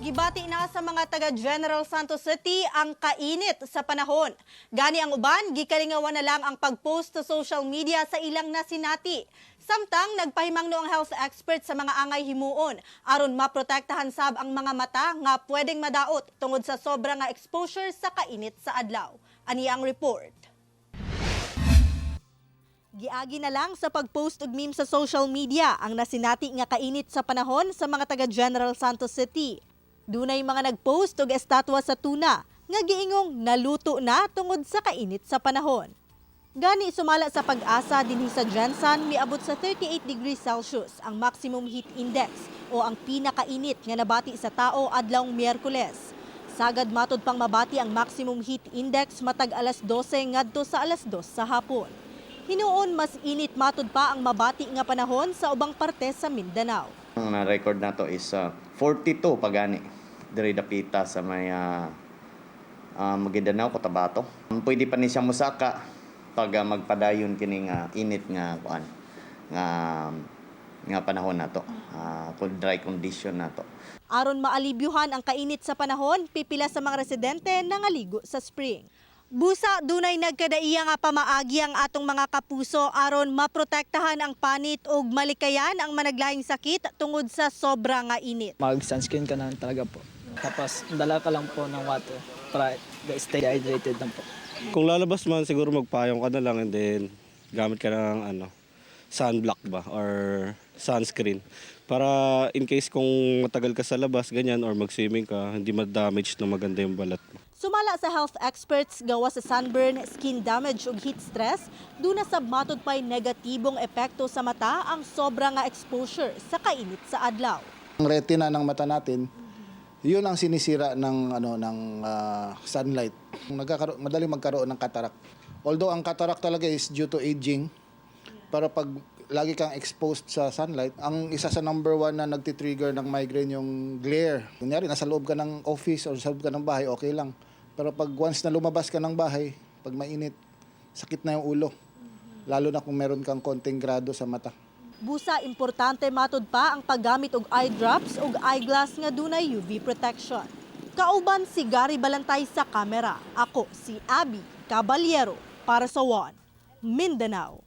Gibati na sa mga taga General Santos City ang kainit sa panahon. Gani ang uban, gikalingawan na lang ang pag-post sa social media sa ilang nasinati. Samtang nagpahimangno ang health expert sa mga angay himuon aron maprotektahan sab ang mga mata nga pwedeng madaot tungod sa sobra nga exposure sa kainit sa adlaw. Ani ang report. Giagi na lang sa pag-post og meme sa social media ang nasinati nga kainit sa panahon sa mga taga General Santos City. Dunay mga nag-post og estatwa sa tuna nga giingong naluto na tungod sa kainit sa panahon. Gani sumala sa PAGASA, dinhi sa GenSan miabot sa 38 degrees Celsius ang maximum heat index o ang pinakainit nga nabati sa tao adlawng Miyerkules. Sagad matod pang mabati ang maximum heat index matag alas 12 ngadto sa alas 2 sa hapon. Hinuon mas init matod pa ang mabati nga panahon sa ubang parte sa Mindanao. Ang na-record nato is 42 pagani diri dapita sa may Maguindanao, Cotabato. Pwede pa ni siya musaka pag magpadayon kining init nga kuan nga nga panahon nato. Kung dry condition nato. Aron maalibyuhan ang kainit sa panahon, pipila sa mga residente nangaligo sa spring. Busa, dunay nagkadaiya nga pamaagi ang atong mga kapuso aron maprotektahan ang panit ug malikayan ang managlahing sakit tungod sa sobra nga init. Mag-sunscreen ka na lang talaga po. Tapos, dala ka lang po ng water para stay hydrated lang po. Kung lalabas man, siguro magpayong ka na lang and then gamit ka ng ano, sunblock ba or sunscreen. Para in case kung matagal ka sa labas, ganyan, or mag-swimming ka, hindi ma-damage na maganda yung balat mo. Sumala sa health experts, gawas sa sunburn, skin damage ug heat stress, duna sab matud pay negatibong epekto sa mata ang sobra nga exposure sa kainit sa adlaw. Ang retina ng mata natin, yun ang sinisira ng ano ng sunlight. Nagkakaroon, madali magkaroon ng cataract. Although ang cataract talaga is due to aging, pero pag lagi kang exposed sa sunlight, ang isa sa number one na nagti-trigger ng migraine, yung glare. Kunyari, nasa loob ka ng office or sa loob ka ng bahay, okay lang. Pero pag once na lumabas ka ng bahay, pag mainit, sakit na yung ulo. Lalo na kung meron kang konting grado sa mata. Busa, importante matud pa ang paggamit og eye drops ug eyeglass nga dunay UV protection. Kauban si Gary Balantay sa kamera. Ako si Abby Caballero para sa One Mindanao.